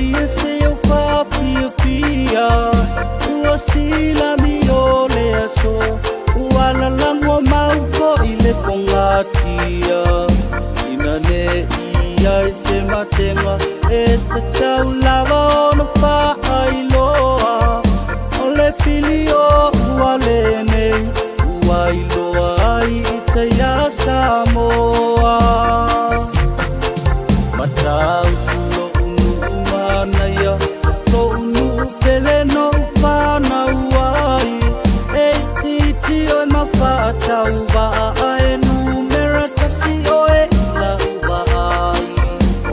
Ia se o faafiafia ua silami o le aso ua lalago mau foʻi le pogatia ina ne i ai se matega e tatau lava ona faailoa o le pili o ua lenei ua iloa ai i tai a Samoa. Matautu loʻu nuu manaia loʻu nuu pele noʻu fanau ai e itiiti oe ma faatauvaa ae numera tasi oe i lau vaai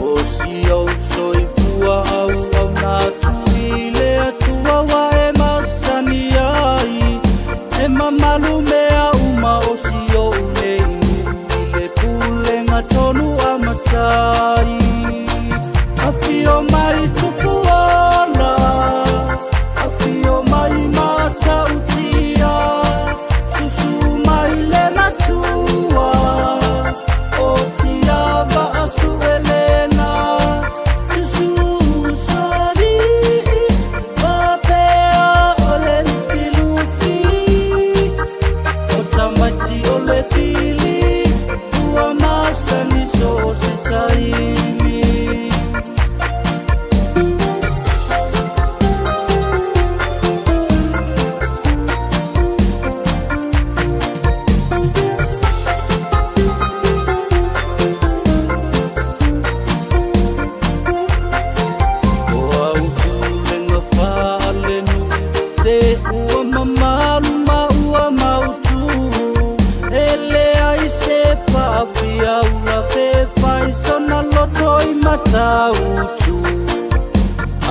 o si ou soifua auauna atu i le Atua ua e masani ai e mamalu mea uma o si ou nei nuu i le pulega tonu a matai. Afio mai Tupuola, afio mai Matautia, susu mai le matua o Tiava Asuelena, susu Usoalii faapea o le Lufilufi o tamaiti o le pili ua masani so o se taimi. O au pulega faalenuu se ua mamalu ma ua mautu e leai se faafiaula pe fai sona loto i Matautu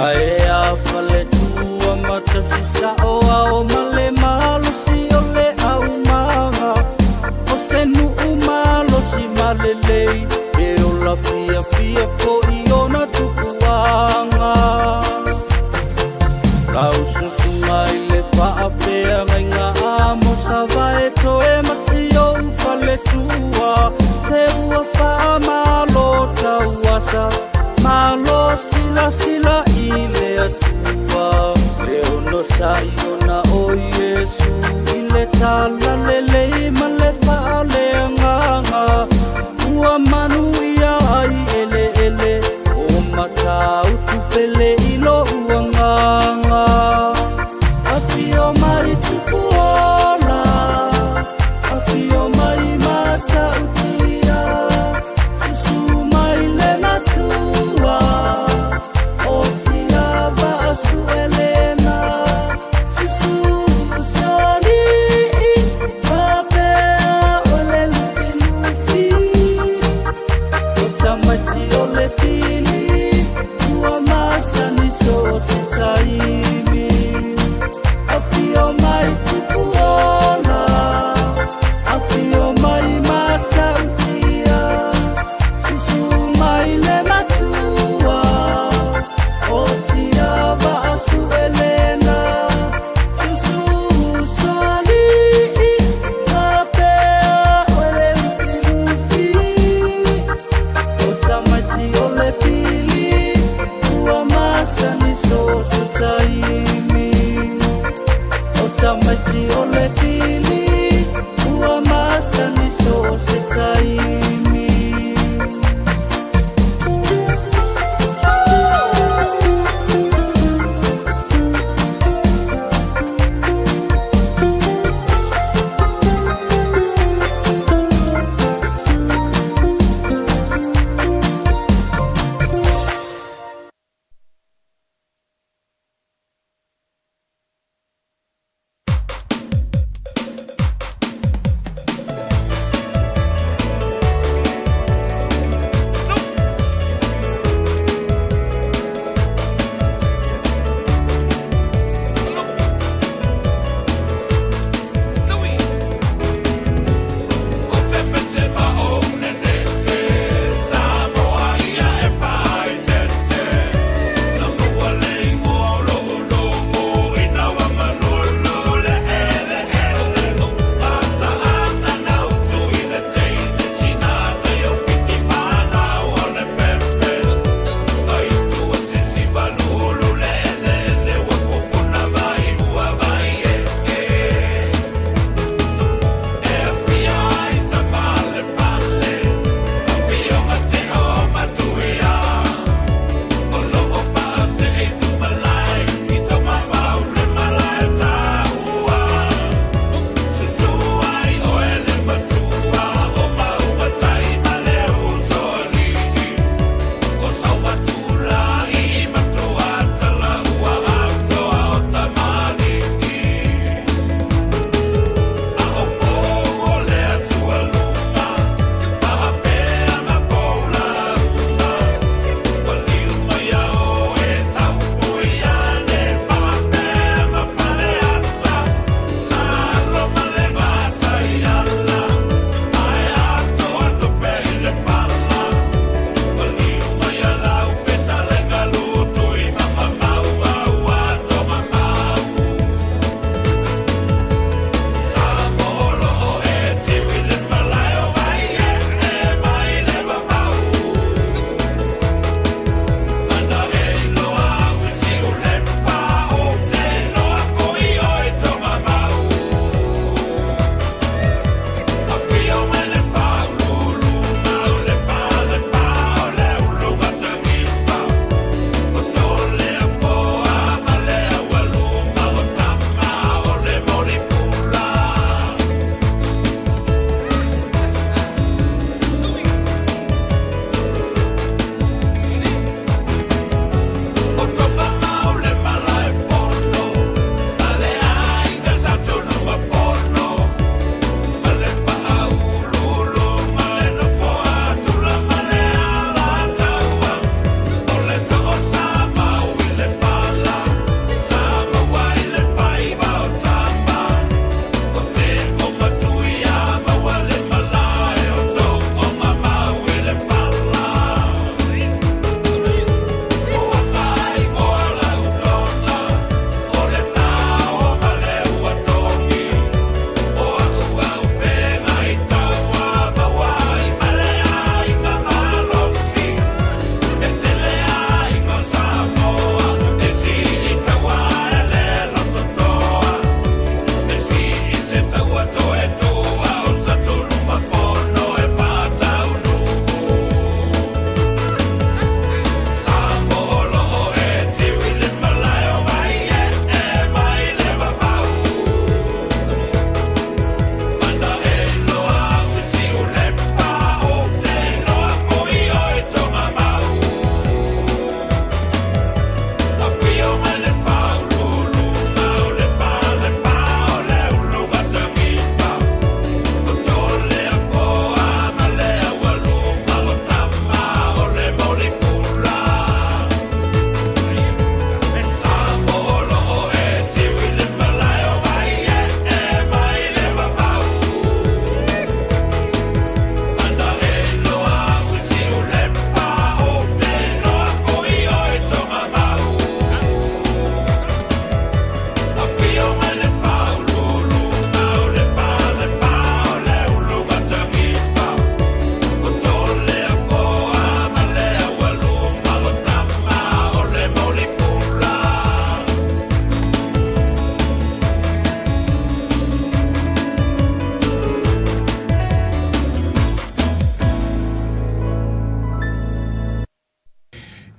ae a faletua ma tausi sao ao ma le malosi o le aumaga o se nuu malosi ma lelei e ola fiafia foʻi ona tupuaga. Lau susu mai le faafeagaiga Amosa Vaetoe ma si ou faletua se ua faamalo tauasa malo silasila i le Atua le onosai ona o Iesu i le talalelei ma le faaleagaga ua manuia ai eleele o Matautu pele i loʻu agaga. Afio mai Tupuola, afio mai Matautia, susu mai le matua o Tiava Asuelena, susu Usoalii faapea o le Lufilufi o tamaiti o le pili ua masani.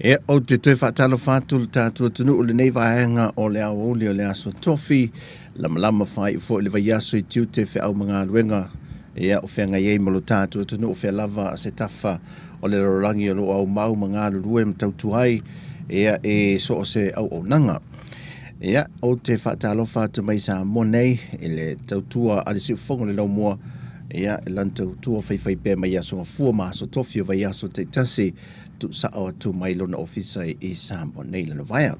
Ia, ou te toe faatalofa atu i le tatou atunuu i lenei vaega o le aoauli o le Aso Tofi, lamalama faaiu foi le vaiaso i tiute, feau ma galuega, ia, o feagai ai ma lo tatou atunuu, o fea lava se tafa o le lalolagi o lo o aumau ma galulue ma tautua ai, ia, i so o se auaunaga. Ia, ou te faatalofa atu mai Samoa nei i le tautua a le Siufofoga o le Laumua, ia, i lana tautua faifaipea mai Aso Gafua ma Aso Tofi o vaiaso taitasi, tuusao atu mai lona ofisa i Samoa nei Lalovaea.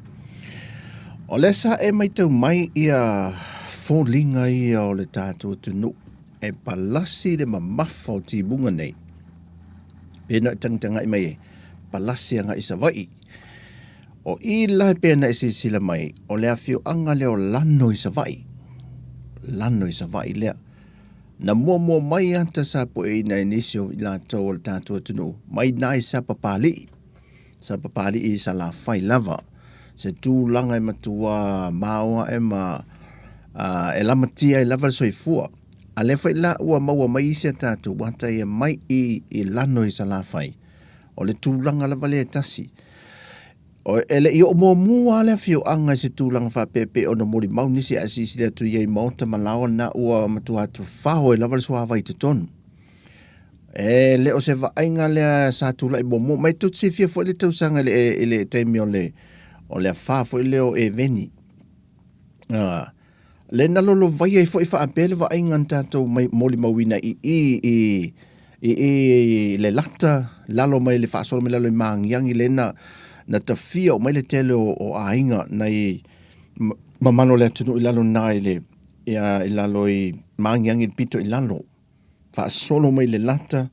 O lea sa e matau mai ia foliga ia o le tatou atunuu e palasi le mamafa o timuga nei. Pe na e tagitagai mai e palasi agai i Savaii. O i la e pei ona e silasila mai, o le afioaga lea o Lano i Savaii. Lano i Savaii lea. Na muamua mai ata sa pueina e nisi o i latou o le tatou atunuu, mai na i Sapapalii. Sapapalii i Salafai lava. Se tulaga e matua maoae ma a, e lamatia ai lava le soifua. A lea foi la ua maua mai isi a tatou ata ia mai i, i Lano i Salafai. O le tulaga lava lea e tasi. O, e le i oo muamua lava le afioaga i se tulaga faapea pei ona molimau nisi ae silasila atu i ai i maota ma laoa na ua matua tufao ai lava le suavai i totonu. E le o se vaaiga lea sa tulai muamua mai tou te silafia foi le tausaga i le, i le taimi o le, o le afa foi lea o Eveni. Ah, le na lolovai ai foi faapea le vaaiga na tatou mai molimauina i i i i i le lata lalo mai le faasolo mai lalo i Magiagi le na na tafia mai le tele o, o aiga nai mamalu o le atunuu i lalo na i le ia, i lalo i Magiagi le pito i lalo faasolo mai le lata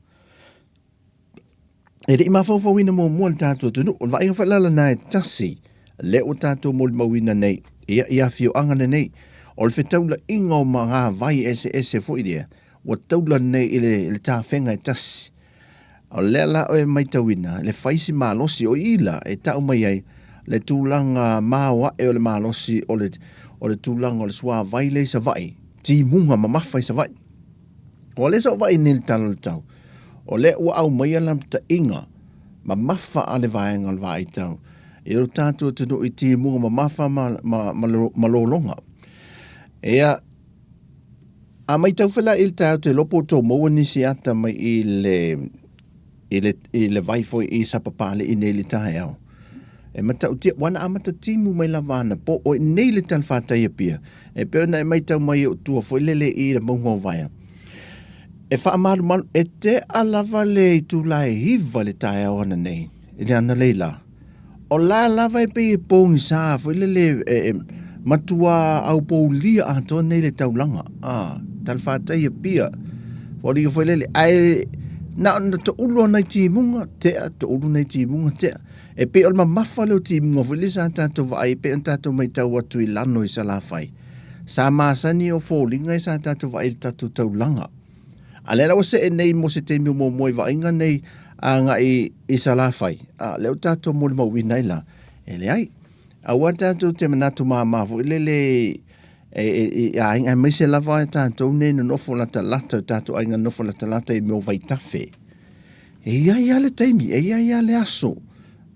E le i mafaufauina muamua le tatou atunuu. O le vaaiga foi la lena e tasi, lea ua tatou molimauina nei, ia, i afioaga lenei. O le fetaulaiga o magavai eseese foi lea, ua taula nei i le, i le tafega e tasi. O lea la e matauina le fai si malosi o i la e tau mai ai le tulaga maoae o le malosi o le, o le tulaga o le suavai lea i Savaii, timuga mamafa i Savaii. O lea sa ou vaai nei i le tala o le tau, o lea ua aumaia lamataiga mamafa a le vaega o le vaai tau i lo tatou atunuu i timuga mamafa ma, ma, ma, ma lologa. Ia, a matau foi la i le taeao te lopo tou maua nisi ata mai i le, i le, i le vai foi i Sapapalii nei i le taeao. E matautia, ua na amata timu mai lava anapo, o i nei le talafatai Apia, e pei ona e matau mai o tua foi lele i le mauga o Vaea. E faamalumalu, e tea lava le itula e 9 le taeao ananei, i le analeila. O la lava e pei e pogisa foi lele e, e matua aupoulia atoa nei le taulaga. Ah, talafatai Apia. Foliga foi lele, ae na ona toulu o nai timuga, tea, toulu nai timuga, tea. E pei o le mamafa lea o timuga foi lea sa tatou vaai, e pei ona tatou matau atu i Lano i Salafai. Sa masani o foliga e sa tatou vaai i le tatou taulaga. A lea la ua see nei mo se taimi o muamua i vaaiga nei agai i Salafai, a lea ua tatou molimauina ai la, e leai. Aua tatou te manatu māmā foi lele e, e, e aiga, aemaise lava tatou nei nonofo latalata, o tatou aiga nonofo latalata i mea o vaitafe. E i ai lava le taimi, e i ai lava le aso,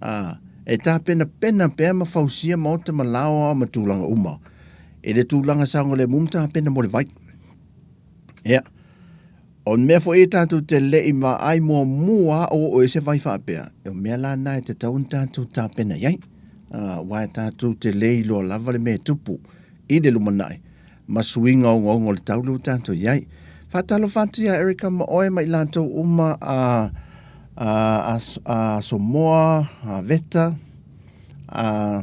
a, e tapenapena pea ma fausia maota ma laoa ma tulaga uma. I le tulaga saogalemu ma tapena mo le vai. Ia, o le mea foi e tatou te le i vaai muamua a o oo i se vai faapea, o mea la na e tatau ona tatou tapena i ai. Aua e tatou te le iloa lava le mea e tupu i le lumanai ma suiga ogaoga o le tau lea ua tatou i ai. Faatalofa atu ia Erica ma oe ma i latou uma a, a, a, a Samoa, a Veta, a,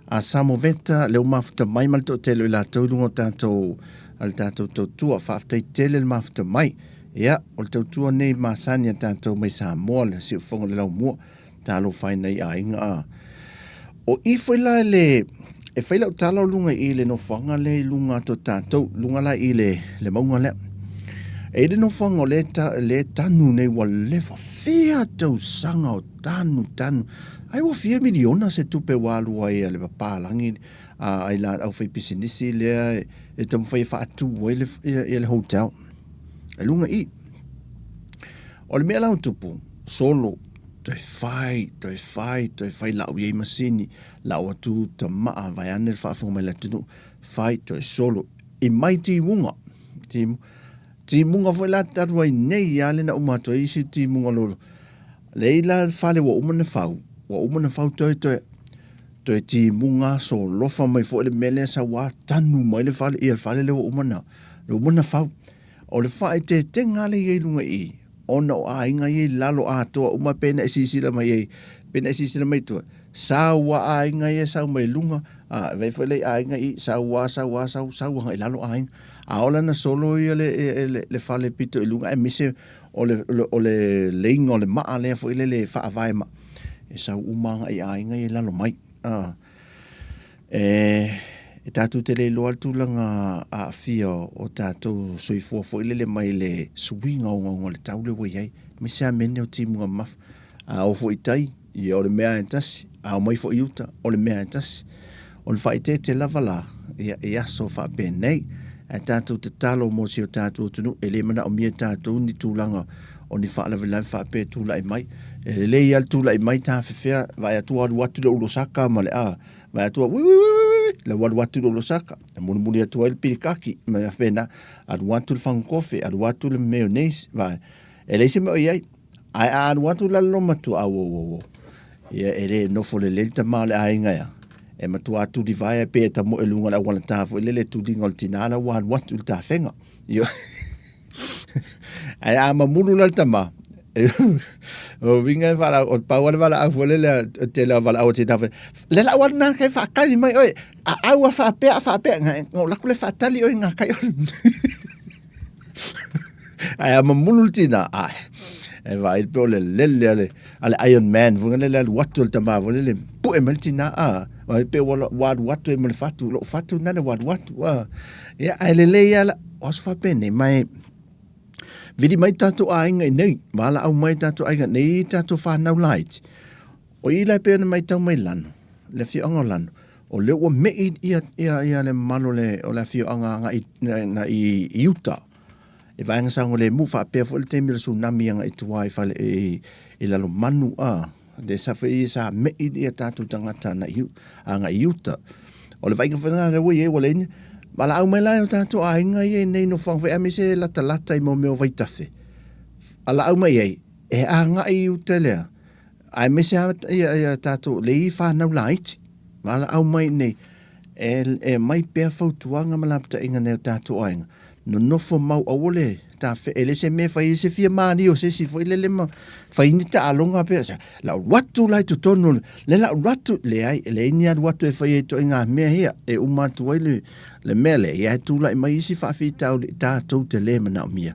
a Samoveta, lea ua mafuta mai ma le toatele o i latou i luga o tatou, a le tatou tautua. Faafetai tele le mafuta mai. Ia, o le tautua nei masani a tatou mai Samoa, le siufofoga o le laumua, talofa ai nai aiga. A. O i foi la le, e fai lau tala o luga i le nofoaga lea i luga atu o tatou, luga la i le, le mauga lea. E i le nofoaga o le, ta, le tanu nei ua leva fia tausaga o tanu, tanu. Ai ua fia miliona se tupe ua alu ai a le papalagi a ai la aufaipisinisi lea e taumafai e faatu ai le, ia, ia le hotel. E luga i. O le mea la o tupu, solo. Toe fai, toe fai, toe fai lau i ai masini, lau atu uta maa vaeane le faafofoga mai le atunuu, fai toe solo i mai timuga. Timu, timuga foi la talu ai nei lava le na uma atu ai isi timuga lolo. Leai la fale ua uma na fau, ua uma na fau toe toe toe timuga solofa mai foi le mea lea sau a tanu mai le fale ia le fale lea ua uma na ua uma na fau. O le faaeteetega lea e i ai i luga i i, ona o aiga ia i lalo atoa uma pe na e silasila mai ai, pe na e silasila mai tua, sau a aiga ia sau mai luga, a vaai foi la i aiga i sau a sau a sau sau agai i lalo aiga. A ola na solo ia le, le, le fale pito i luga aemaise o le, o le leiga o le maa lea foi lele e faavae ma e sau uma agai i aiga ia i lalo mai. A. E, e tatou te le iloa le tulaga aafia o tatou soifua foi lele mai le suiga ogaoga o le tau lea ua i ai, aemaise lava mea nei o timuga mamafa. A o foi i tai, ia o le mea lava e tasi, a omai foi i uta, o le mea lava e tasi. O le faaeteete lava la, ia, i aso faapenei, ae tatou tatalo mo si o tatou atunuu, e le manaomia e tatou ni tulaga o ni faalavelave faapea e tulai mai. E lelei lava le tulai mai tafefea, vaai atu ua alu atu le ulosaka ma le a, vaai atu ua ui ui ui ui, le ua alu atu le ulosaka, e mulimuli atu ai le pilikaki, ma mea faapena, alu atu le fagukofe, alu atu le mayonnaise, vaai, e leai se mea o i ai. Ae a alu atu la le loomatua, auauauau, ia e le nofo lelei le tama o le aiga ea, e matua tulivae pei e tamoe i luga o le aualatā foi lele, tuliga o le tinā la ua alu atu i le tafega. Ioe. Ae a mamulu la le tama, o uiga e valaau, o pau lava le valaau foi lele a le tele o valaau a tina foi, le lau alu na kai faatali mai oe, a au a faapea a faapea, na o laku le faatali oe ngā kai ole. Ae a mamulu le tina, ai, e vaai pe o le lele a le, a le Iron Man, foi lele alu atu le tama foi lele, pue mai le tina, a, vaai pe ua, ua alu atu e ma le fatu, lou fatu nale ua alu atu, a. Ia, ae lelei lava la, o aso faapenei, ma e vili mai tatou aiga i nei, valaau mai tatou aiga nei tatou whanau laiti. O i la e pei ona matau mai Lano, le afioaga o Lano, o lea ua me'i ia, ia, ia le mamalu o le, o le afioaga agai i, i uta. I vaega saogalemu faapea foi le taimi o le tsunami agai i tua i fale i, i Lalomanu a. Le sa foi ia sa me'i ia tatou tagata agai i, agai i uta. O le vaaiga foi lena lea ua i ai ua leai ni valaau mai la e o tatou aiga ia i nei nofoaga foi aemaise latalata i mo mea o vaitafe. Valaau mai ai e agai i uta lea aemaise lava ia, ia tatou le i whanau laiti. Valaau mai nei e, e mai pea fautuaga ma lapataiga nei o tatou aiga. Nonofo mau aua le tafe, e le se mea e fai ai se fia malie o se isi foi lele ma fai ni taaloga pea sa, lau alu atu la i totonu o le, le lau alu atu, leai, e leai ni alu atu e fai ai ituaiga mea ia, e uma atu ai le, le mea lea, ia e tulai mai isi faafitauli tatou te le manaomia.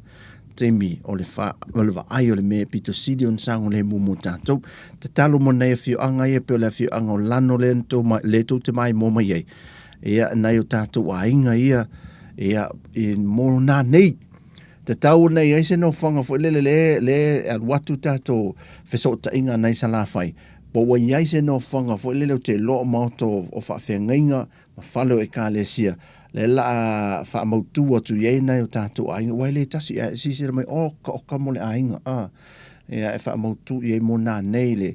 Taimi o le fa, o le vaai o le mea e pito sili ona saogalemu mo tatou. Tatalo mo nai afioaga ia pei o le afioaga o Lano lea na tou mai, lea tou te maimoa mai ai. Ia, nai o tatou aiga ia, ia, i, mo nā nei. Tatau ona i ai se nofoaga foi lele le, le alu atu tatou fesootaiga nai Salafai, po ua i ai se nofoaga foi lele ou te iloa o maota o, o faafeagaiga ma fale o ekalesia, le la a faamautu atu i ai nai o tatou aiga, aua e le tasi, ae silasila mai, oka oka mo le aiga, a, ia e faamautu i ai mo nā nei le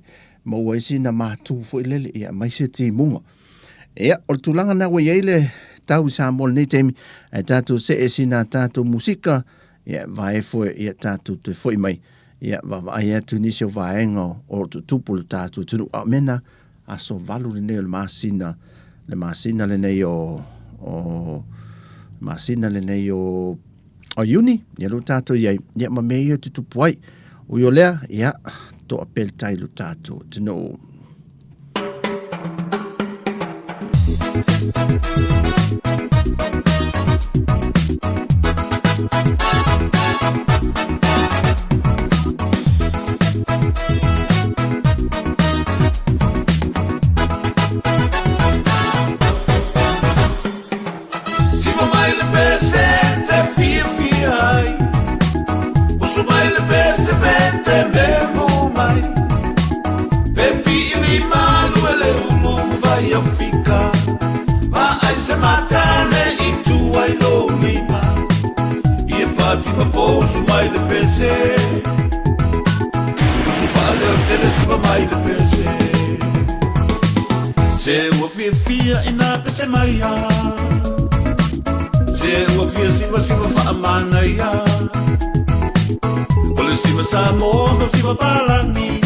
maua ai sina matu foi lele, ia aumai se timuga. Ia, o le tulaga lena ua i ai le tau i Samoa i lenei taimi, ae tatou see sina tatou musika, ia, vae foe, ia tatou toe foi mai, ia, vaavaai atu i nisi o vaega o lo o tutupu i le tatou atunuu. A o mea na, aso 8 lenei o le masina, le masina lenei o, o, masina lenei o, o Iuni, ia lea ua tatou i ai, ia ma mea ia e tutupu ai. Ui o lea, ia, toa pea le tai i lo tatou atunuu. Siva mai le pese te fiafia ai Usu mai le pese pe te memo mai Pe pii mi malu e le ulu mawhai au fika Ma ai se matane i tu ai lo lima I e pati ma posu mai le pese Usu pa le. faaleo tele siva mai le pese. Se ua fiafia ina pese mai a. Se ua fia siva siva faamanaia. O le siva Samoa ma siva palagi.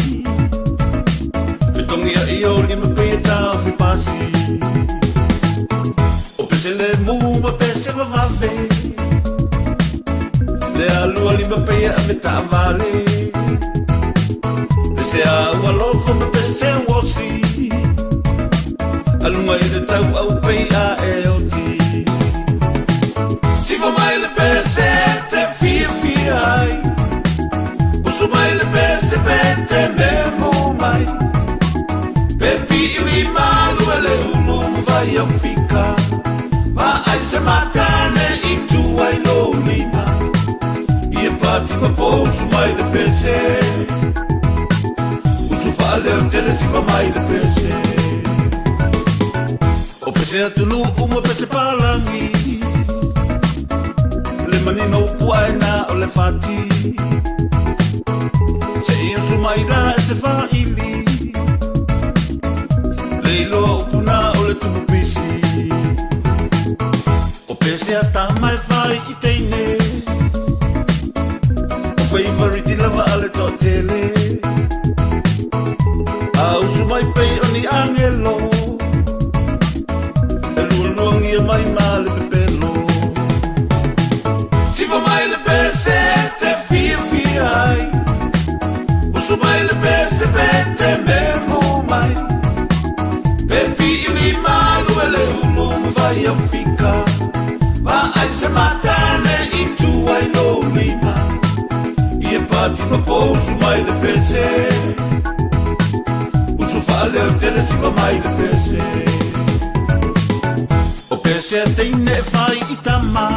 Fetogia i o lima pei e taofi pasi. O pese le mu ma pese vavave. Le alua lima pei e ave taavale. Pese a ua lofo ma pese uosi. Aluga i le tau au pei a e oti. Siva mai le pese te fiafia ai. Usu mai le pese pe te memo mai. Pe pi'i malu e le ulu ma fai au fika. Ma ai se matane i tua i lo lima. Ia pati ma pousu mai le pese. Usu faaleo tele siva mai le pese. O pese atunuu ma pese palagi. Le manino upu aena o le fati. Se i usu mai la e se faili. Le iloa upuna o le tupu pisi. O pese a tama e fai i teine. O feivariti lava a le toatele. A usu mai pei o ni agelo. E lualuagia mai ma le pepelo. Siva mai le pese te fiafia ai. Usu mai le pese pe te memo mai. Pe pi'i malu e le ulu ma fai au fika. Ma ai se matane i tua i lo lima. Ia pati ma pousu mai le pese. Usu faaleo tele siva mai le pese. O pese a teine e fai i tama.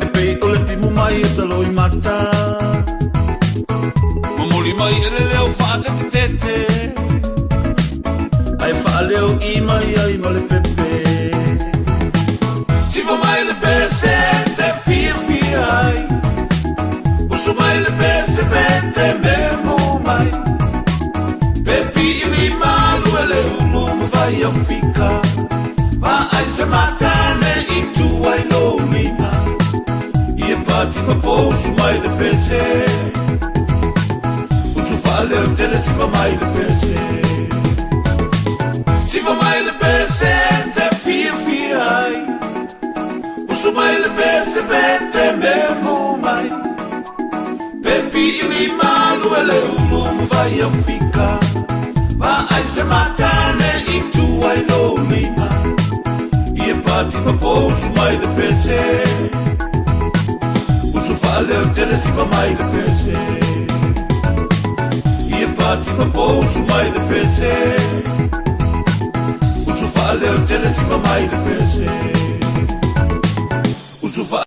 E pei o le timu mai e talo i mata. Momoli mai e le leo faatetetete. Ai faaleo i mai ai ma le pepe. Siva mai le pese te fiafia ai. Usu mai le pese pe te memo mai. Pe pi'i malu e le ulu ma fai au fika. Ma ai se matane i tua i lo lima. Ia pati ma pousu mai le pese. Usu faaleo tele siva mai le pese. Siva mai le pese te fiafia ai. Usu mai le pese pe te memo mai. Pe pi'i malu e le ulu ma fai au fika. Ma ai se matane i tua i lo lima. Ia pati ma pousu mai le pese. Usu faaleo tele siva mai le pese. Ia pati ma pousu mai le pese. Usu faaleo tele siva mai le pese. Usu fa.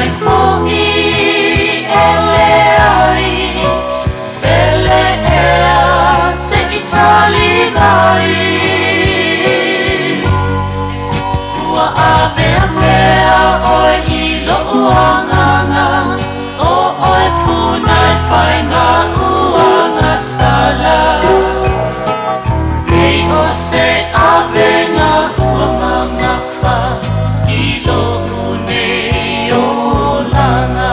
Afai foʻi e leai, Pele ea se i tali mai. Ua avea pea ʻoe i loʻu agaga, ʻO ʻoe funa e fai ma uagasala. Pei o se avega ua mamafa i loʻu nei olaga.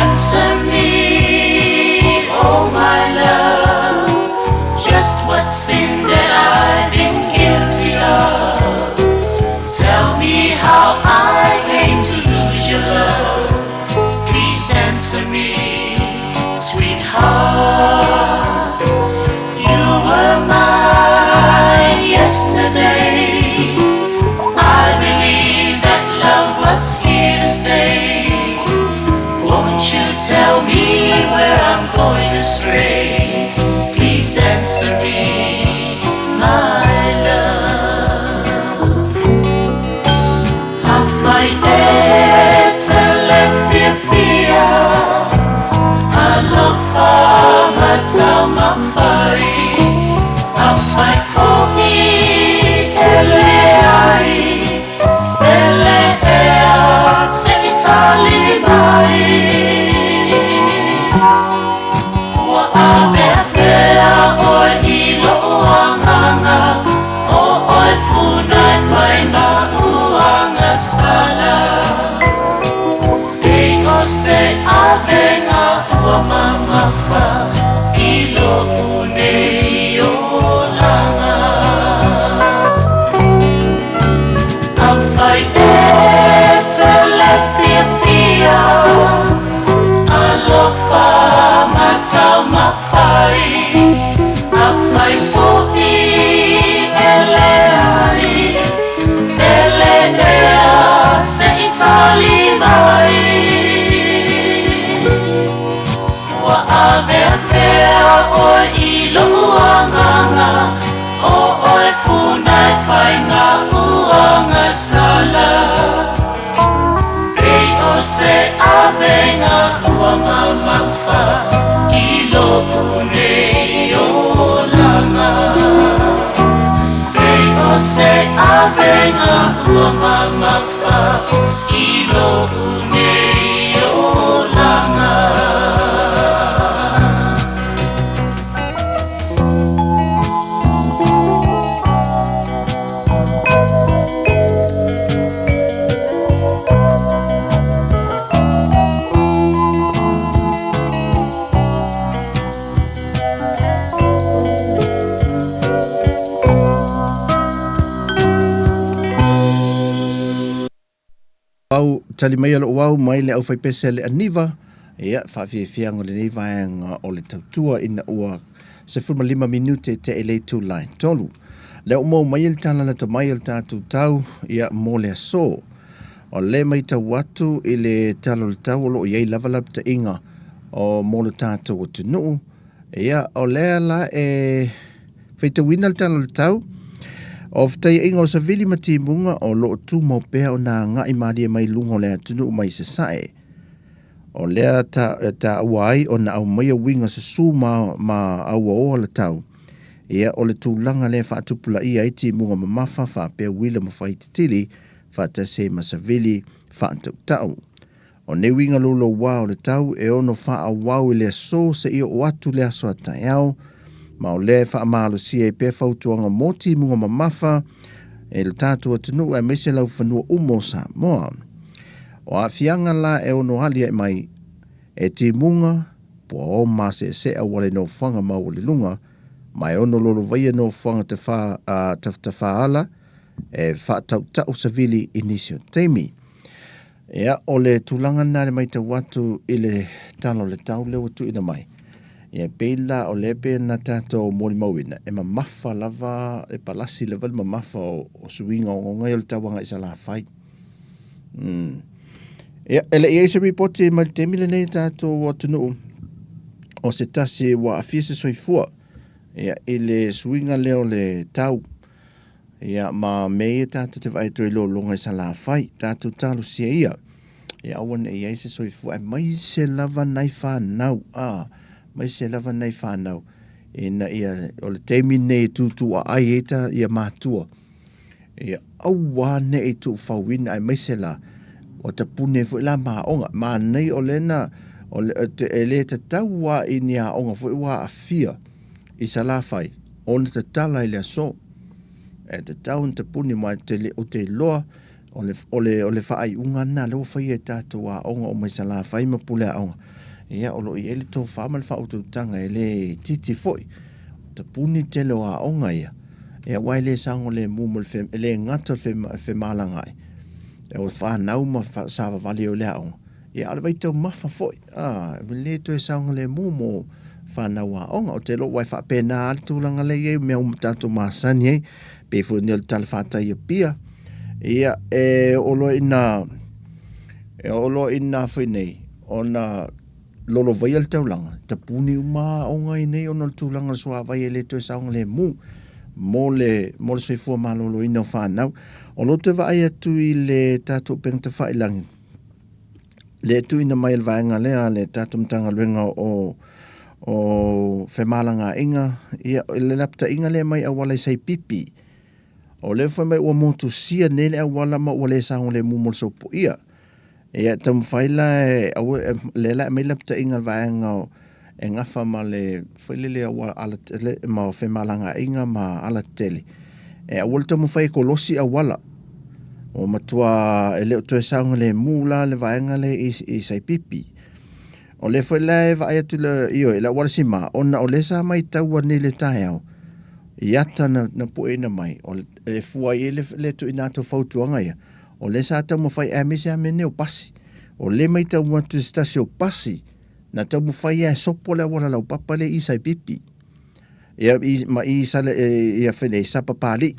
Answer me, oh my love, just what sin that I've been guilty of. Tell me how I came to lose your love. Please answer me, sweetheart. You were mine yesterday. I believe that love was here to stay. Won't you tell me where I'm going astray? Please answer me, my love. Afai e te le fiafia, alofa mataumafai. Afai foʻi e leai, Pele ea se i tali mai. Ua avea pea ʻoe i loʻu agaga, ʻO ʻoe funa e fai ma uagasala. Pei o se avega ua mamafa i loʻu nei olaga. Afai e te le fiafia, alofa mataumafai. Afai foʻi e leai, Pele ea se i tali mai. Ua avea pea ʻoe i loʻu agaga, ʻO ʻoe funa e fai ma uagasala. Pei o se avega ua mamafa i loʻu nei olaga. Pei o se avega ua mamafa i loʻu nei olaga. Au tali mai a loʻu au mai le aufaipese a le aniva, ia, faafiafiaga o lenei vaega o le tautua ina ua 15 minute te e le itula e tolu. Lea ua maua mai le tala lata mai o le tatou tau, ia, mo le aso. O le maitau atu i le tala o le tau o lo o i ai lava lapataiga o mo le tatou atunuu, ia, o lea la e faitauina le tala o le tau, o fetaiaiga o savili ma timuga o lo o tumau pea ona agai malie mai luga o le atunuu mai sasae. O lea ta, taua ai ona aumaia uiga susu ma, ma auaoa le tau. Ia, o le tulaga lea e faatupulaia ai timuga mamafa faapea uila ma faititili faatasi ai ma savili faatautau. O nei uiga louloua o le tau e ono faaauau i le aso seia oo atu le aso a taeao, ma o lea e faamalosia ai pea fautuaga mo timuga mamafa e le tatou atunuu aemaise laufanua uma o Samoa. O aafiaga la e ono aliae mai e timuga, puaoa maseesea ua le nofoaga maualiluga, ma e ono lolovaia nofoaga tafa, tafatafaala e faatautau savili i nisi o taimi. Ia, o le tulaga lena i le matau atu i le tala o le tau lea ua tuuina mai. Ia e pei la o lea pei ona tatou molimauina, e mamafa lava, e palasi lava le mamafa o, o suiga ogaoga ia o le tau agai i Salafai. Mm. Ia, e le i ai se ripoti mai le taimi lenei i tatou atunuu o se tasi ua aafia se soifua ia, i le suiga lea o le tau. Ia, ma mea ia tatou te vaai atu ai i lologa i Salafai, tatou talosia ia, ia aua ne i ai se soifua, aemaise lava nai fanau, a, aemaise lava nai fanau, ina ia, o le taimi lenei e tutuaai ai ta, ia matua, ia aua ne i tuufauina, aemaise la, ua tapune foi la ma aoga. Manaia o lea na, o le, e le tatau lava i ni aoga foi ua aafia i Salafai, ona tatala i le aso. E tatau ona tapuni ma te le, ou te iloa o le, o le, o le faaiuga lena lea ua faia e tatou aoga uma i Salafai ma pule aoga. Ia, o lo o i ai le tofa ma le faautautaga e le itiiti foi. Tapuni le tele o aoga ia, ia aua e le saogalemu mo le fe, e le gata o le fe, femalagaai, o fanau ma savavali o le aoga, Ia, a o le vaitaumafa foi, a, e le toe saogalemu mo fanau aoga. Ou te iloa ua e faapena lava le tulaga lea e i ai, mea uma tatou masani ai, pei foi nei o le talafatai i Apia. Ia, e oo loa ina, e oo loa ina foi nei, ona lolovaia le taulaga, tapuni uma aoga i nei ona o le tulaga o le suavai e le toe saogalemu mo le, mo le soifua maloloina o fanau. O lou toe vaai atu i le tatou upega tafailagi, le tuuina mai e le vaega lea a le tatou Matagaluega o o femalagaaiga, ia, le lapataiga lea mai auala i Saipipi. O lea fai mai ua motusia nei le auala ma ua le saogalemu mo le sopoia. Ia, taumafai la e, aua, lea la e aumai lapataiga a le vaega o, e gafa ma le foi lele ua ala tele ma femalagaaiga ma ala tetele e aua le taumafai e kolosi auala ua matua e le o toe saogalemu la le vaega lea i, i Saipipi. O lea foi la e vaai atu le, ioe, le auala sima, ona o lea sa maitaua nei le taeao, i ata na, na pueina mai, o le, e fua i ai le, le tuuina atu o fautuaga ia, o lea sa taumafai aemaise lava mea nei o pasi. O lea e maitau atu i se tasi o pasi, Na taumafai lava e sopo le auala laupapa lea i Saipipi, ia, i, ma i Sale, ia fai nei, Sapapalii.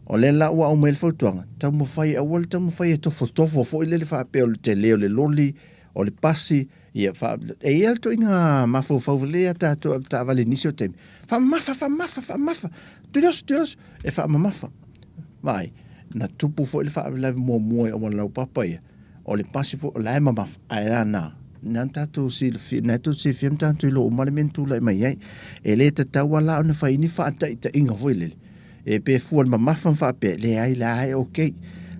O lea la ua aumai le fautuaga, taumafai, aua le taumafai e tofotofo foi lele faapea o le tele o le loli, o le pasi, ia, fa, e i ai le ituaiga mafaufau foi lea ia tatou avetaavale i nisi o taimi, faamamafa, faamamafa, faamamafa, tuliaso, tuliaso, e faamamafa. Vaai, na tupu foi le faalavelave muamua i auala laupapa ia, O le pasi foi o la e mamafa, ae a na, na tatou silafia, na tou silafia ma tatou iloa uma le mea na tulai mai ai. E le tatau lava la ona fai ni faataitaiga foi lele, e pe fua i le mamafa ma faapea, leai la e okay.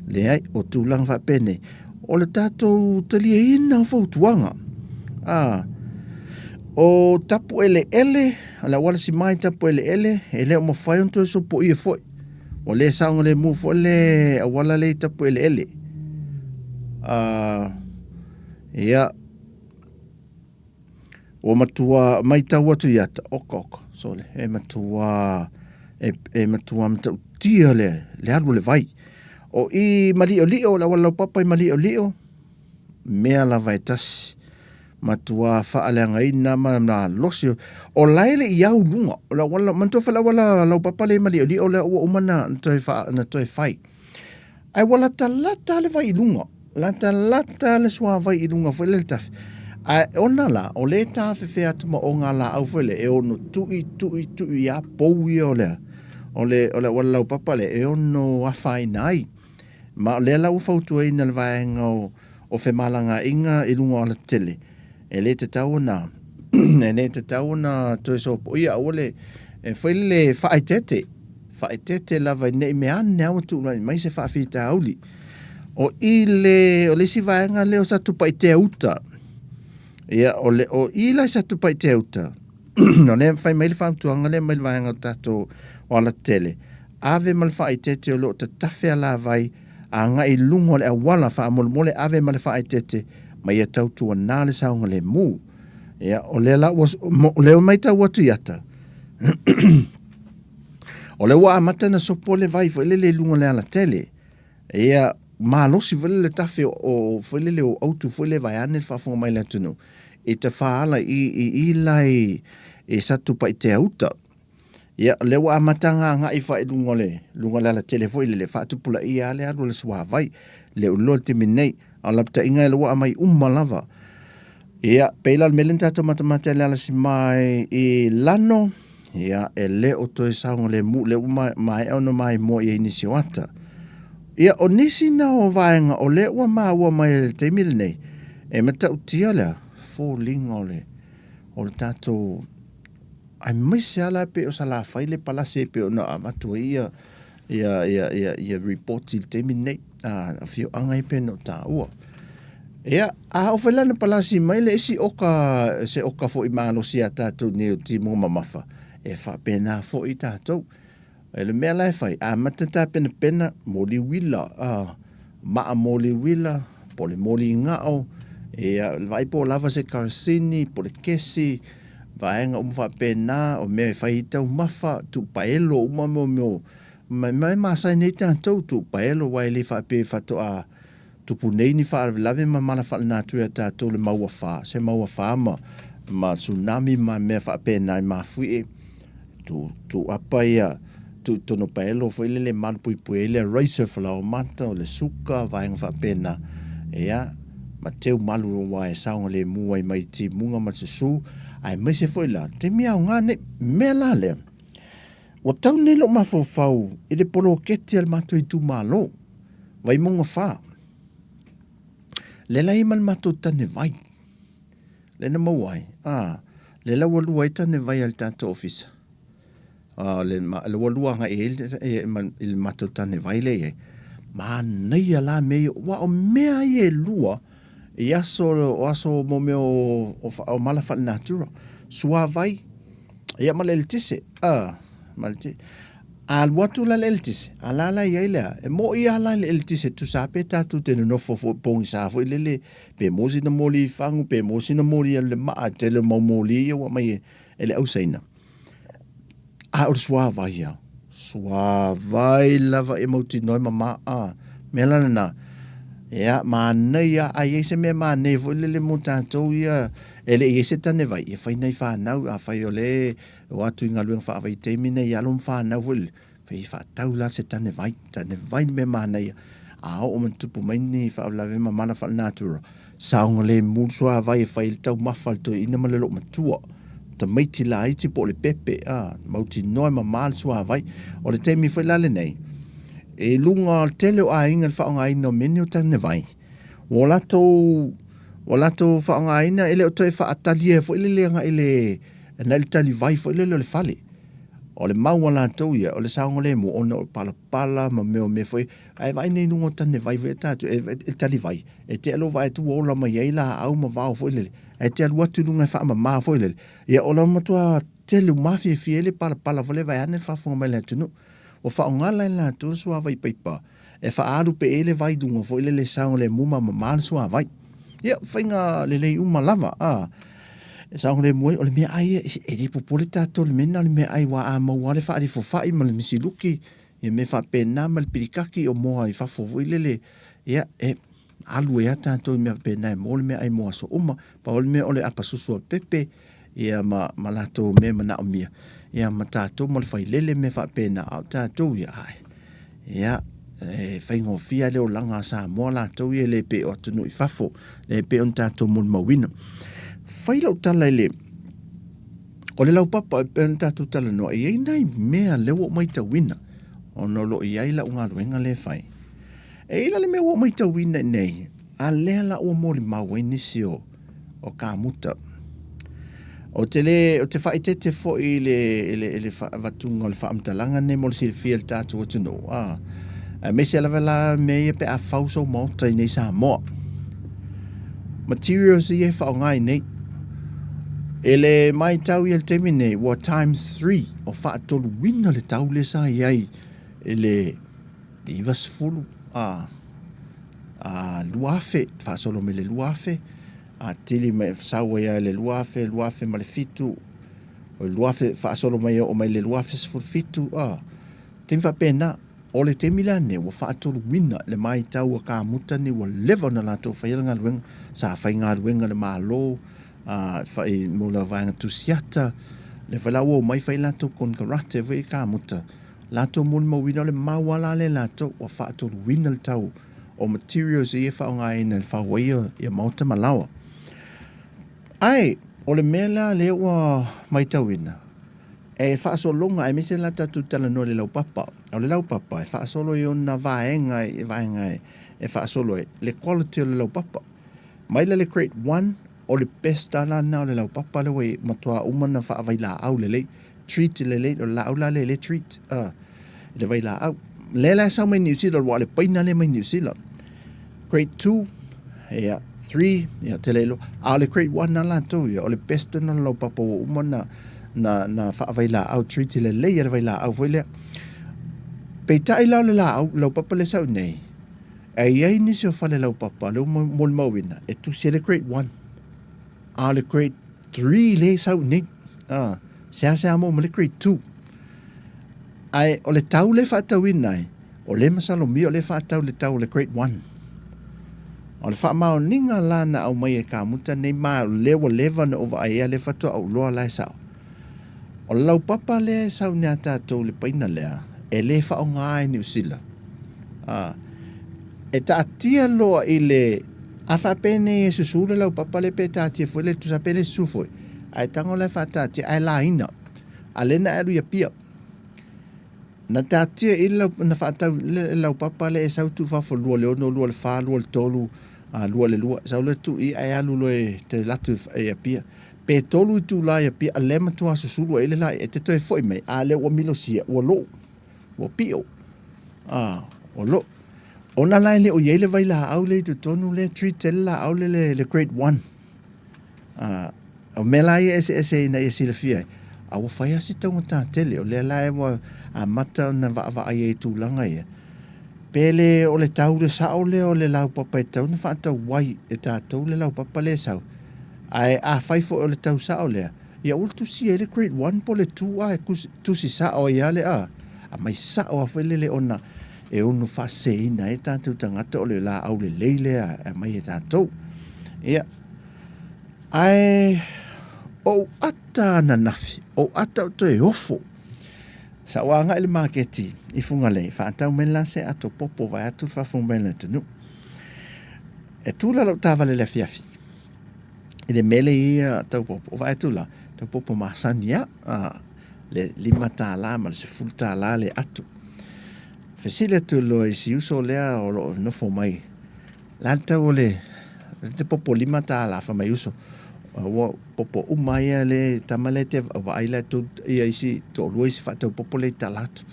Leai, o tulaga faapenei, o le tatou taliaina o fautuaga. A, o tapu eleele, o le auala simai tapu eleele, e le o mafai ona toe sopoia foi. Ua le saogalemu foi le auala lea i Tapueleele. Uh, ia, ua matua maitau atu i ata, oka oka, sole, e matua, e, e matua matautia le, le alu o le vai. O i Maliolio, le auala laupapa i Maliolio, mea lava e tasi. Matua faaleagaina ma malosi. O la e le i au luga. O le auala, manatua foi le auala laupapa lea i Maliolio lea ua uma na toe, fa, na toe fai. Ae ua latalata le vai i luga. Latalata le suavai i luga foi lea le tafe. Ae ona la, o lea e tafefea atu ma ogalaau foi lea, e ono tui, tui, tui a pou ia o le, o le, o le auala laupapa lea, e ono afaina ai. Ma o lea la ua fautuaina le vaega o, o femalagaaiga i luga o alatetele, e le tatau ona e le tatau ona toe sopoia, aua le e fai le faaeteete, faaeteete lava i nei mea ane lava ua tulai mai se faafitauli. O i le o le isi vaega lea o Satupaitea uta. Ia o le o i la i Satupaitea uta, o lea e fai mai le fautuaga lea mai le vaega o tatou o alatetele, ave ma le faaeteete o lo o tatafe alavai agai i luga o le auala faamolemole ave ma le faaeteete ma ia tautuana le saogalemu. Ia, o lea la ua, o lea ua maitau atu i ata, o lea ua amata ona sopo le vai foi lele i luga o le alatele. Ia, malosi foi lele tafe o, foi lele o autu foi lele vaeane le faafofoga mai le atunuu. i tafaala i i i la i i Satupaitea uta. Ia, o lea ua amata ona agai fai i luga o le, luga o le alatele foi lele, faatupulaia lava le alu a le suavai, le uloa i le taimi nei. A o le lapataiga lea ua aumai uma lava. Ia, pei la o le mea lea na tatou matamata ai i le alasimai i Lano, ia, e le o toe saogalemu, lea ua maea ona maimoa i ai nisi o ata. Ia, o nisi na o vaega o lea ua maua mai i le taimi lenei, e matautia le foliga o le, o le tatou aemaise lava la pei o Salafai le palasi e pei ona avatu ai ia ia ia ia, ia report i le taimi lenei a afioaga ia pei ona taua. Ia, a oo foi la ina palasi mai le isi oka, se oka foi malosi ia tatou nei o timuga mamafa, e faapena foi tatou. E le mea la e fai, amata tapenapena moli uila, a, maa moli uila, po o le moli gao, ia, vaai po o lava se karasini, po o le kesi, vaega uma faapena, o mea e fai ai taumafa, tuu paelo uma mo mea o, ma, ma e masani ai tatou, tuu paelo, aua e le faapea faatoa tupu nei ni faalavelave ma mala faalenatura ia tatou le mau afa, se mau afa ma, ma tsunami ma mea faapena e mafuie, tu, tu apa ia, tuu i totonu o paelo foi lele e malupuipui ai le racer falaoamata, o le suka, vaega faapena, ia, ma teu malu aua e saogalemu ai mai timuga ma le susu, aemaise foi la, taimi aoga nei, mea la lea, ua tau nei lou mafaufau i le poloketi a le matou itumalo, Vaimauga 4. Lea la e i ai ma le matou tane vai. Lea na maua ai, a, lea la ua lua ai tane vai a le tatou ofisa. A, le, le ua lua agai i ai i le matou tane vai lea i ai. Manaia la mea ia, aua o mea ia e lua i aso, o aso mo mea o, o, o mala faalenatura. Suavai, ia ma le eletise, a, ma le eletise. A alu atu la le eletise, a la la i ai lea, e moni lava la le eletise tusa lava pe tatou te nonofo foi pogisa foi lele, pe maua sina moli i fagu, pe maua sina moli i le maa, e tele o mau moli ia ua aumai e, e le au Saina. A o le suavai ia, suavai lava e mautinoa e mama, a, mea la lena, ia, manaia, a i ai se mea manaia foi lele mo tatou ia, e le i ai se tane vai, ia fai nai fanau, afai o le o atu i galuega faavaitaimi nei alo ma fanau foi lele, fai faatau la se tane vai, tane vai le mea manaia, a oo ma tupu mai ni faalavelave ma mala faalenatura, saogalemu le suavai e fai ai le taumafa a le toeaina ma le loomatua, tamaiti laiti po o le pepe, a, mautinoa e mama le suavai. O le taimi foi la lenei, i luga o le tele o aiga i le faaaogaina o mea nei o tane vai, ua latou, ua latou faaaogaina e le o toe faatalia foi lele agai i le na i le talivai foi lele o le fale. O le mau a latou ia, o le saogalemu ona o palapala ma mea o mea foi, ae vaai nei i luga o tanevai foi a tatou, e, e talivai, e te alu vaai atu ua ola mai ai laau ma vao foi lele, ae te alu atu i luga e faamama foi lele, ia o la matua tele ua mafiafia ai le palapala foi lea vaeane le faafofoga mai a le atunuu. Ua faaaoga la e latou le suavai paipa e faaalu pea i ai le vai i luga foi lele e saogalemu ma mama le suavai. Ia, faiga lelei uma lava, a, e saogalemu ai, o le meaai ia, e le popole tatou i le mea lena o le meaai, aua a maua lava le faalifofai ma le misiluki, ia mea faapena ma le pilikaki o moa i fafo foi lele, ia, e alu ai lava tatou i mea faapena e maua le meaai mo aso uma. Pau le mea o le apasusu o le pepe, ia ma, ma latou mea e manaomia, ia ma tatou ma le failele mea faapena, a o tatou ia, ae, ia, e faigofie lava le olaga a Samoa latou ia e le pei o atunuu i fafo, le pei ona tatou molimauina. Fai lau tala i le, o le laupapa e pei ona tatou talanoa, e i ai nai mea lea ua ou matauina, ona o lo o i ai lau galuega lea e fai. E i ai la le mea ua ou matauina i inei, a lea la ua molimau ai nisi o, o kamuta. Ou te le, ou te faaeteete foi i le, i le, i le avatuga o le faamatalaga lenei mo le silafia e le tatou atunuu, a, aemaise lava la mea ia pe a fau sou maota i nei Samoa. Materials ia e faaaoga i nei. I le matau ia i le taimi nei, ua times 3 o faatoluina le tau lea sa i ai i le 90, a, a 2000, faasolo mai le 2000, a tili mai sau ai lava i le 2000, 2007, o le 2000, faasolo mai e oo mai le 2017, a, taimi faapena. O le taimi la lenei ua faatoluina le matau a kamuta nei ua leva ona latou faia le galuega, sa faigaluega i le Malo, A fai mo le vaega tusiata, le fai la ua omai fai latou konekarate foi i kamuta, latou molimauina o le mau lava la lea latou ua faatoluina le tau o materials ia e faaaogaina e le fau ai ia maota ma laoa. Ae o le mea la lea ua matauina, e faasologa aemaise la tatou talanoa i le laupapa. O le laupapa e faasolo i ona vaega vaega e faasolo ai le quality o le laupapa. Mai la le grade 1, o le best lava la lena o le laupapa lea ua i ai, matua uma ona faavailaau lelei, treat lelei, o le laau la lea e le treat i le vailaau. Lea la e sau mai Niu Sila, aua o le paina lea mai Niu Sila. Grade 2, ia, 3, ia, te le iloa. A o le grade 1 lava latou ia, o le best lena o le laupapa ua uma ona na, na faavailaau, treat lelei e le vailaau foi lea. Peitai la o le laau, laupapa lea e sau nei, E i ai nisi o fale laupapa lea ua molimauina e tusi ai le grade 1, a o le grade 3 lea e sau i nei. A, seasea maua ma le grade 2. Ae o le tau lea e faatauina ai, o lea e masalomia o lea e faatau i le tau o le grade 1. O le faamaoniga la na aumai e kamuta nei ma o lea ua leva ona ou vaai ai, lea faatoa ou iloa la e sao. O le laupapa lea e sau nei a tatou i le paina lea, e le faaaoga e Niu Sila. A, e taatia loa i le, a faapea nei e susu le laupapa lea pe taatia foi le tusa pe le susu foi, ae tago la e faataatia ae laina. A lea na e alu i Apia. Na taatia i le na faatau le laupapa lea e sau tuu fafo 2 le 6, 2 le 4, 2 le 3, 2 le 2. Sau loa tuu i ae alu loa e te alu atu i Apia. Pe tolu itula i Apia, lea matua susulu ai le laʻi, e te toe foi mai, a lea ua milosia, ua lou, ua pio, a, ua lou. Ona la e le o i ai le vailaau lea i totonu lea e treat ai le laau lea le grade one. A, o mea la ia e eseese ina ia silafia ai, a ua fai lava si taugata tele, o lea la ua amata ona vaavaai ai i tulaga ia, pe le o le tau le sao lea o le laupapa e tatau ona faatau ai e tatou le laupapa lea e sau. Ae afai foi o le tau sao lea, ia ua tusi ai le grade 1 po o le 2 a e tusi sao ai lava le a, aumai sao lava foi lele ona e ono faaseseina ai tatou tagata o le laau lelei lea e aumai e tatou. Ia, ae ou ata ananafi, ou ata ou toe ofo. Sa ou agai i le maketi i Fugalei, faatau mai la se ato popo vaeatu le faafofoga mai a le atunuu. E tu la lau taavale i le afiafi i le mea lea e i ai tau popo, vaai atu la, tau popo masani lava, le $5 ma le $10 le ato. Fesili atu loa i si uso lea o lo o nofo mai, o le a le tau o le popo $5? Fai mai uso, ua popo uma ia le tama lea e te vaai la ia isi toalua isi faatau popo lea i tala atu.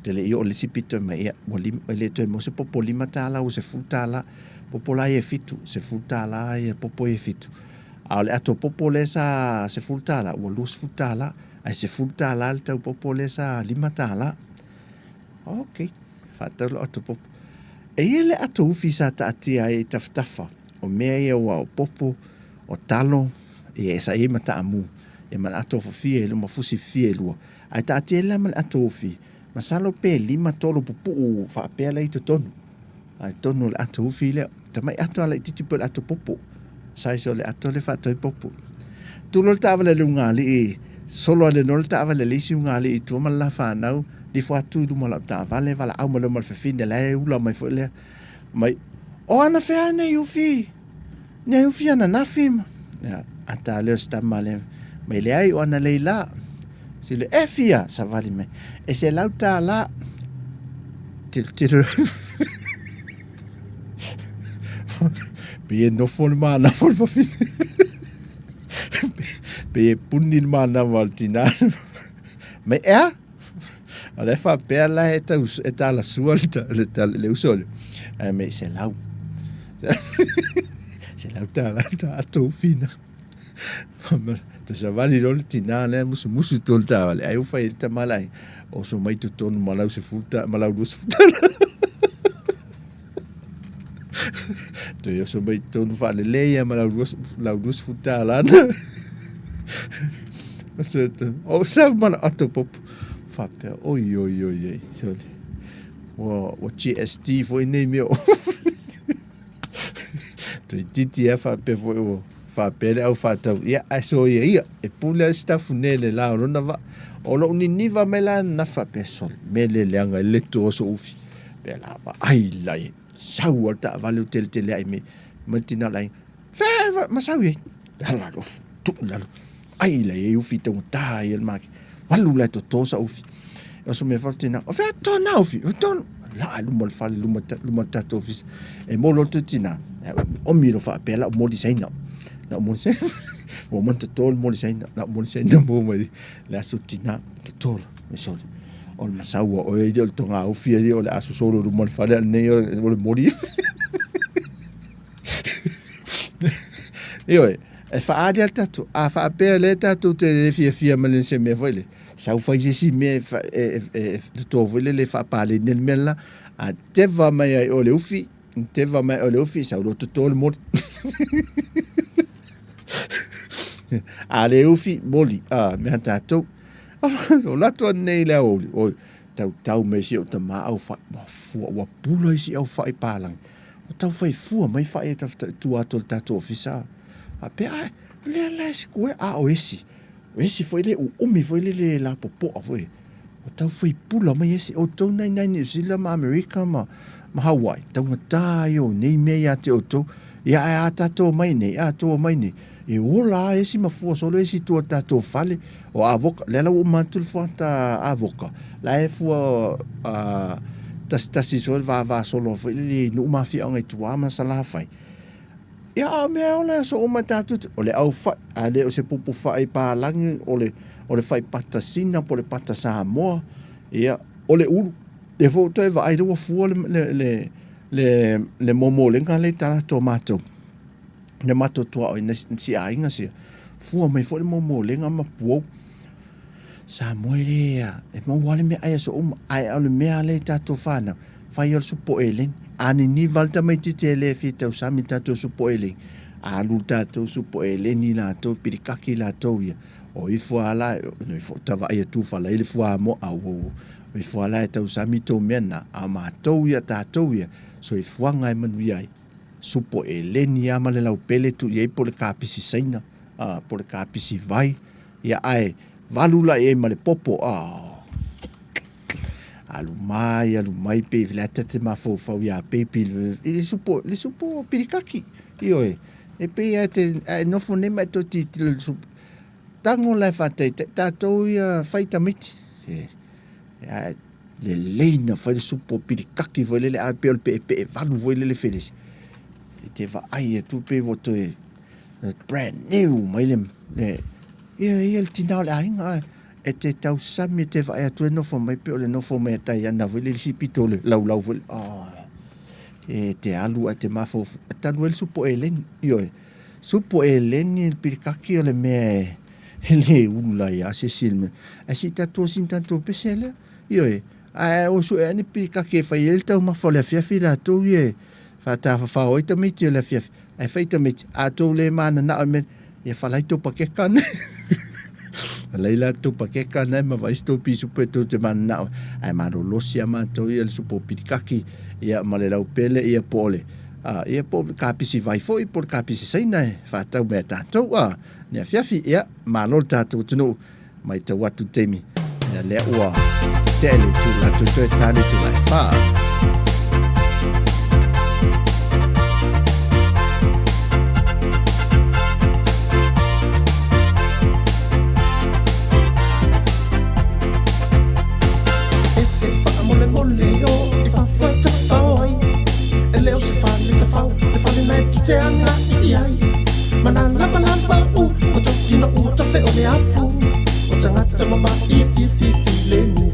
Te le i oo i le isi pito mai, ia, ua lima, e le toe maua se popo $5 ua $10. Popo la ia e fitu, $10 ia popo ia e fitu. A o le ato popo lea sa $10, ua $20, ae $10 le tau popo lea sa $5. Ok, faatau lau ato popo. E i ai le ato ufi sa taatia ai i tafatafa, o mea ia ua o popo, o talo, ia sa i ai ma taamu, ia ma le ato fafia e lua, ma fusi fafia e lua. Ae taatia ai la ma le ato ufi, masalo pe lima tolu pupuu faapea la i totonu. Ai totonu o le ato ufi lea. Tamai ato a laitiiti pei o le ato popo. Size o le ato lea faatau ai popo. Tu loa le taavale a le ugaalii, solo ale loa le taavale a le isi ugaalii i tua ma le la fanau, nifo atu i luma o lau taavale, valaau mai loa ma le fafine la e ula mai foi lea. Mai, o anafea nei ufi? Nei ufi ananafi ma. Ia, ata lea o si tama lea. Mai leai o analei la. Sile, e fia, savali mai. E $100. Tilotilo. Pei e nofo le manava o le fafine. Pei e puni le manava o le tinā. Mai ea? O la e faapea la e tau e talasua le le uso lea. Ae mai $100. $100 ta ato fina. Te savali loa le tinā lea musumusu i tua o le taavale, ai ua fai ai le tama le aiga, oso mai totonu ma lau sefulu ta, ma lau $20. Toe oso mai totonu faalelei lava ma lau lau $20 na. Oso totonu, o sau ma lau ato popo. Faapea, oi oi oi oi, sole. Ua, ua GST foi nei mea o. Toeitiiti lava faapea foi ua. Faapea le au faatau, ia, ae soia ia, e pule lava Sitafune i le la o lona vaa. O lou niniva mai la na faapea, sole, mea le leaga e le toa sou ufi. Pea la vaai la i ai, sau lava le taavale o teleteleai mai, mai le tina o le aiga, Fea ma sau i ai? Ala le ofu, tuu i lalo. Ai la i ai ufi taugata ia le maketi. Alu la e toto sa ufi. O so mea fao tina, o fea tona ufi, o tona. La luma o le fale, luma, luma o le tatou ofisa. E mo loto tina, e omi lo faapea lau moli saina. Lau moli saina. Ua mana toto le moli saina, lau moli saina mo mai le aso tina, toto la, me soli. O le masaua oe i le o le tonga ufi e o le aso solo luma o le fale, nei o le moli. Ioe, e faaali lava le tatou, a faapea lea tatou te le fiafia ma le se mea foi lea, sau fai se isi mea e, e, e, toto foi lele e faapaleni ai le mea le la, a teva mai ai o le ufi, teva mai o le ufi, sau loa toto le moli. A le ufi, moli, a, mea tatou. O latou anei le aoauli, oi, tautau mai si ou tamā au fai, ua fua, ua pula isi au fai palagi. Ua tau fai fua mai fai e tafita i tua atu o le tatou ofisa. Faapea, ai, o lea la e sikuea, a o esi. O esi foi le uumi foi le le lapopoa foi. Ua tau fai pula mai esi. Outou nai nai Niu Sila ma Amerika ma, ma Hawaii. Taugata ia o nei mea ia te outou. Ia ae a tatou mai nei, a tou mai nei. E ola a esi ma fua solo esi i tua o tatou fale. O avoka, lea la ua uma atu le fuata avoka, la e fua tasitasi solo le vava solo foi lele i nuu ma afioaga i tua ma Salafai. Ia a o mea e ola e aso uma tatou te, o le au fai, a le o se pupu fai palagi, o le, o le fai pata Sina po o le pata Samoa, ia, o le ulu. Lea foi ua toe vaai lea ua fua le, le, le, le, le momolega lea i talaatu o matou. Le matou tuaoi na si aiga sia, fua mai foi le momolega ma puou. Samoa e le a, e maua lava le meaai aso uma, ae o le mea lea i tatou fanau, fai o le supo eleni. A niniva le tamaitiiti e le fia tausami i le tatou supo eleni, alu le tatou supo eleni latou, pilikaki latou ia, o ifo lava la, no ifo ta vaai atu falai le fuamoa, auau, o ifo lava la e tausami tou mea na, a o matou ia, tatou ia, soifuaga e manuia ai. Supo eleni lava ma le laupele tuu i ai po o le kapisi Saina, a, po o le kapisi vai, ia ae valu la i ai ma le popo, a, alu mai, alu mai pei le ata te mafaufau iā Baby i le supo, le supo pilikaki, ioe, e pei lava e te, a e nofo nei ma e toe tilotilo i le supo, tago la e faataitai, tatou ia fai tamaiti, se, ae lelei na fai le supo pilikaki foi lele, ae pei o le peepee valu foi lele felesi, e te vaai atu pei ua toe brand new mai le, le ia, ia le tina o le aiga, ae e te tausami e te vaai atu e nofo mai pei o le nofo mai a Taiana foi lele isi pito o le laulau foi lele, oh, e te alu ae te mafaufau, e talu ai le supo eleni, ioe, supo eleni le pilikaki o le mea e, e le ulu ai lava se isi i le mea. Ae se i tatou sina tatou pese lea. Ioe, ae o sue ane pilikaki e fai ai le taumafa o le afiafi latou ia e faatafafao ai tamaiti o le afiafi. Ae fai tamaiti, a tou le mananao i mea, ia falai tou pakeka nei. Falai la tou pakeka nei ma vaai se tou pisupo e tou te mananao. Ae malolosi lava matou ia le supo pilikaki ia ma le laupele ia po o le ia po o le kapisi vai foi po o le kapisi Saina e faatau mai a tatou. Ni afiafi, ia, malo le tatou atunuu, matau atu le taimi, ia lea ua tea le itula, toe ta le itula e 4. E se faamolemole o e fafatafao ai E le o se fale tafao Le fale na e tu te agai i ai Manalavalava u o totino ua tafe o le afu O tagata mama'i e fiafia filemu.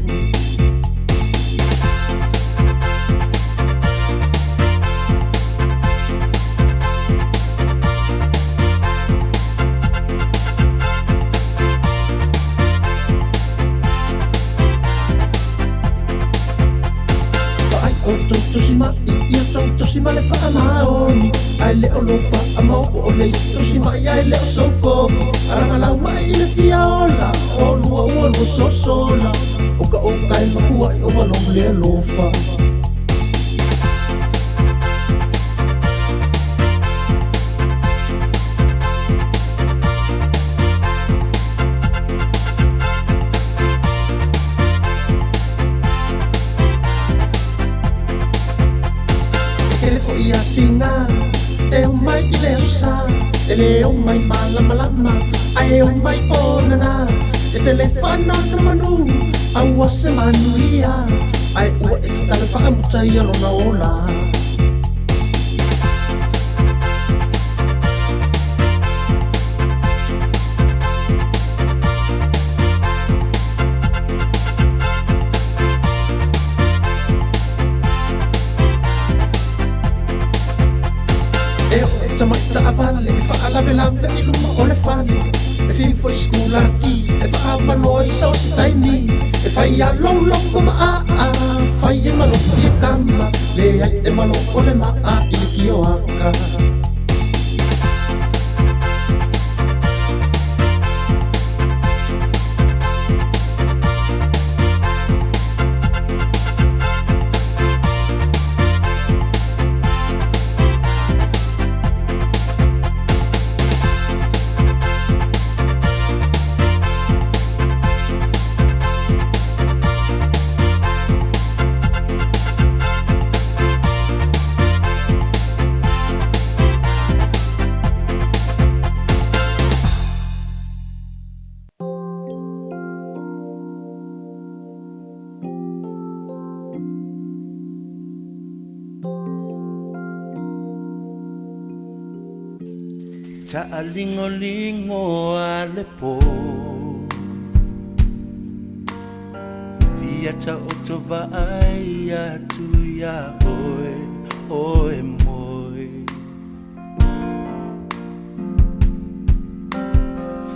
Vaai outou tosi mai ia tou tosi ma le faamaoni Ae le o lou faamaopo o le isi tosi mai ae le o sou kofi Alagalau mai i le fia ola o lua ua lua sosola O ka oka e makuaʻi o malou le alofa. le omai malamalama ae omai onana. E te le faanonomanu aua se manuia, ae ua e tatala faamuta ia lona ola. E o e tamaitaavale e faalavelave i luma o le fale, e fifo i sikulaki e faaavanoa i so o se taimi, e fai a loulou ma aa, fai e malofi e kama, leai e malo o le maa i le kioaka. Taalingolingo a le po Fia taoto vaai atu iā oe, oe moe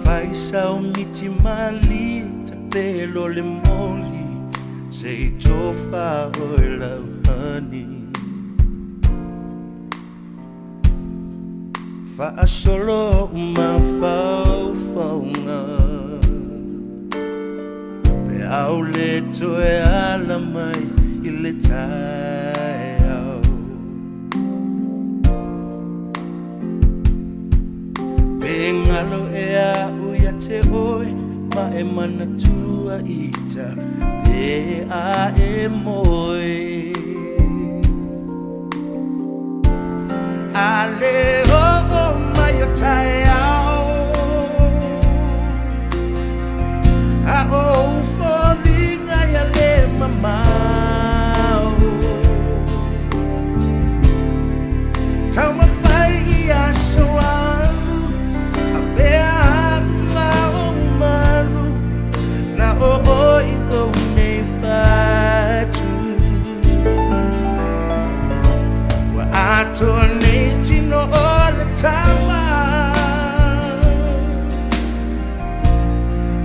Fai sau miti mali tapelo le moli Se i tofa oe lau honey Faasolo mafaufauga Pe au le toe ala mai i le taeao Pe galo ea au ia te oe ma e manatua ita Pe a e moe A le oo mai o taeao A o ou foliga ia le mamao Taumafai i aso alu Avea au ma ou malu Na o oe i lou nei fatu Ua atoa nei tino o le tama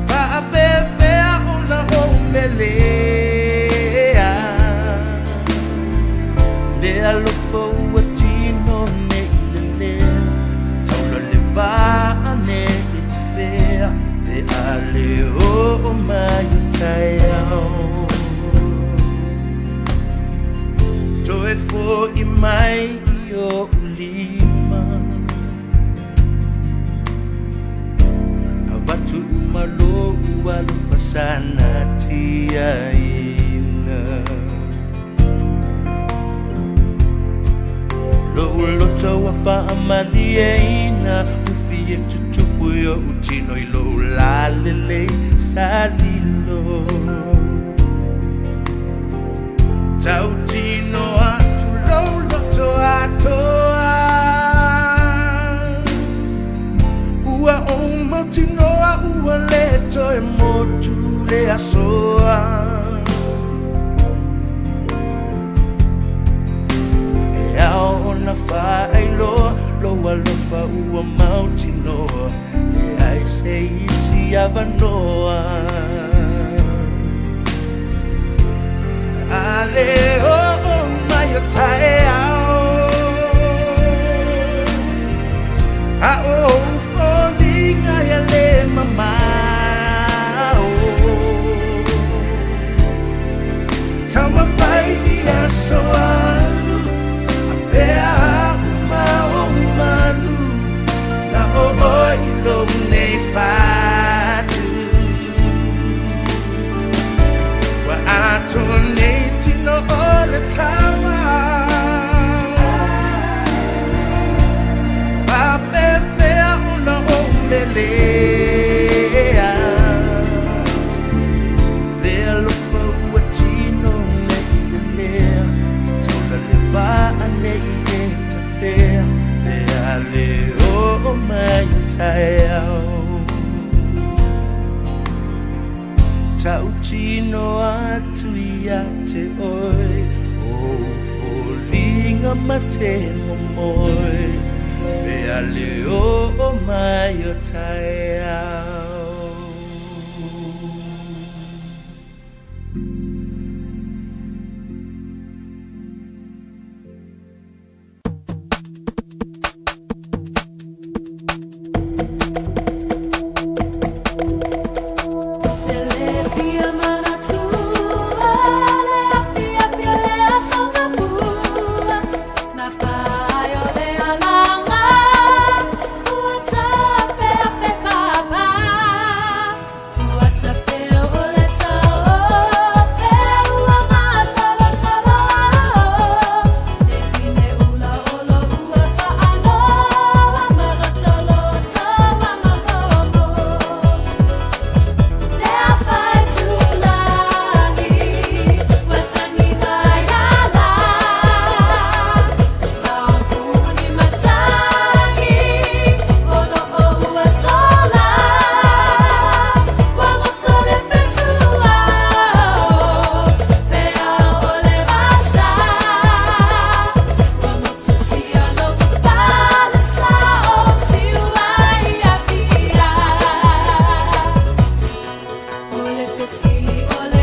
Faapefea ona ou melea Le alofa ua tino nei lelea Taula le vaa nei tafea Pe a le oo mai o taeao Toe fo'i mai i o'u lima Avatu uma lo'u alofa sa natiaina Lo'u loto ua faamalieina Ufi e tutupu i o'u tino i lou lalelei sa lilo Tautino atu lou loto atoa Ua ou mautinoa ua le toe motu le asoa E ao ona faailoa lou alofa ua mautinoa Leai se isi avanoa A le oo mai o taeao A o ou foliga ia le mamao Taumafai i aso alu Avea au ma ou malu Na o oe i lou nei fatu Ua atoa nei tino o le tama Faapefea. Tautino atu ia te oe, Ou foliga ma te momoe, Pe a le oo mai o taeao. O le fesili o